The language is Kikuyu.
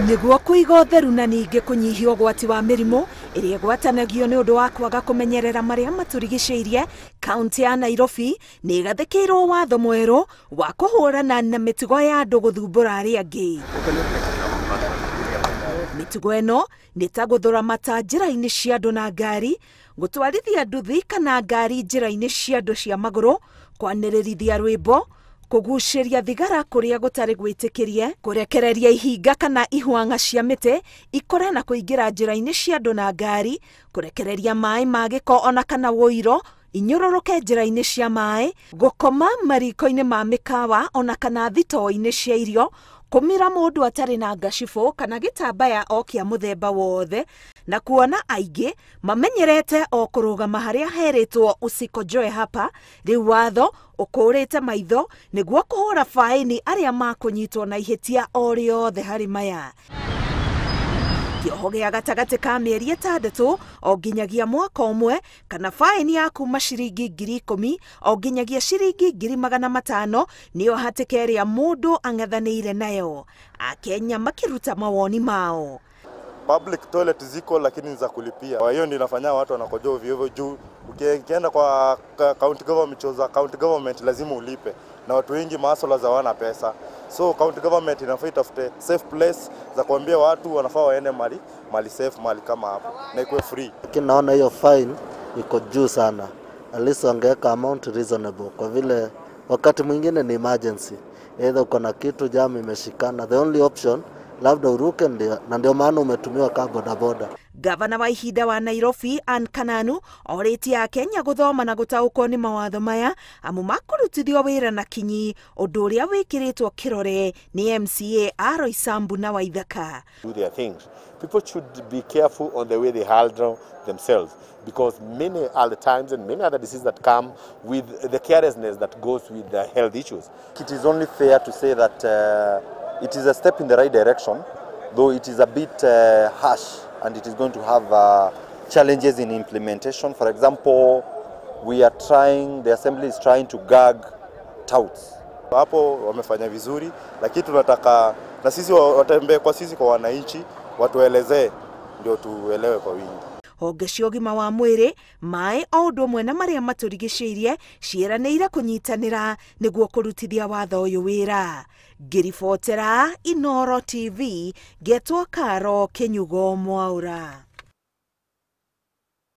Nĩguo kũiga ũtheru na ningĩ kũnyihia ũgwati wa mĩrimũ ĩrĩa ĩgwatanagio nĩ ũndũ wa kwaga kũmenyerera marĩa matũrigicĩirie, kaunti ya Nairobi nĩ ĩgathĩkĩirwo watho mwerũ wa kũhũrana na mĩtugo ya andũ gũthumbũra arĩa angĩ. Mĩtugo ĩno nĩ ta gũthũra mata njĩra-inĩ cia andũ na ngari, gũtwarithia nduthi kana ngari njĩra-inĩ cia andũ cia magũrũ, kwanĩrĩrithia rwĩmbo, kũgucĩria thigara kũrĩa gũtarĩ gwĩtĩkĩrie, kũrekereria ihinga kana ihwang'a cia mĩtĩ ikũre na kũingĩra njĩra-inĩ cia andũ na ngari, kũrekereria maĩ ma gĩko ona kana wũiro inyũrũrũke njĩra-inĩ cia maĩ, gũkoma mariko-inĩ ma mĩkawa ona kana thitoo-inĩ cia irio, kũmira mũndũ atarĩ na ngacibũ kana gĩtambaya o kĩa mũthemba wothe, na kuona aingĩ mamenyerete o kũrũgama harĩa herĩtwo usikojoe hapa. Rĩu watho ũkũrĩte maitho nĩguo kũhũra faini arĩa makũnyitwo na ihĩtia o rĩothe harĩ maya. Kĩoho gĩa gatagatĩ ka mĩeri 6 o nginyagia mwaka ũmwe kana faini ya kuma ciringi 10,000 o nginyagia ciringi 500,000 nĩyo hatĩka ĩrĩa mũndũ ang'ethanĩire nayo. Akenya makĩruta mawoni mao. Public toilet ziko lakini za kulipia. Kwa hiyo ndio inafanya watu wanakojoa ovyo ovyo juu ukienda kwa county government, za county government lazima ulipe, na watu wengi masuala za wana pesa. So county government inafaa itafute safe place za kuambia watu wanafaa waende mali safe, mali kama hapo, na ikuwe free. Lakini naona hiyo fine iko juu sana. At least wangeweka amount reasonable, kwa vile wakati mwingine ni emergency. Either uko na kitu jam imeshikana, the only option labda uruke, ndio na ndio maana umetumiwa kama bodaboda. Gavana wa ihinda wa Nairobi Ann Kananu orĩtie Akenya gũthoma na gũtaũkwo nĩ mawatho maya amu makũrutithio wĩra na kinyi, ũndũ ũrĩa wĩkĩrĩtwo kĩrore nĩ MCA a Roysambu na Waithaka. Do their things. People should be careful on the way they handle themselves, because many other times and many other diseases that come with the carelessness that goes with the health issues. It is only fair to say that it is a step in the right direction, though it is a bit harsh and it is going to have challenges in implementation. For example, the assembly is trying to gag touts. Hapo wamefanya vizuri, lakini tunataka na sisi watembee kwa sisi kwa wananchi, watuelezee ndio tuelewe kwa wingi. Honge cia ũgima wa mwĩrĩ, maĩ o ũndũ ũmwe na marĩa matũrigicĩirie ciĩranĩire kũnyitanĩra nĩguo kũrutithia watho ũyũ wĩra. Ngĩribotera Inooro TV, ngetwo Karo Kĩnyugo Mwaũra.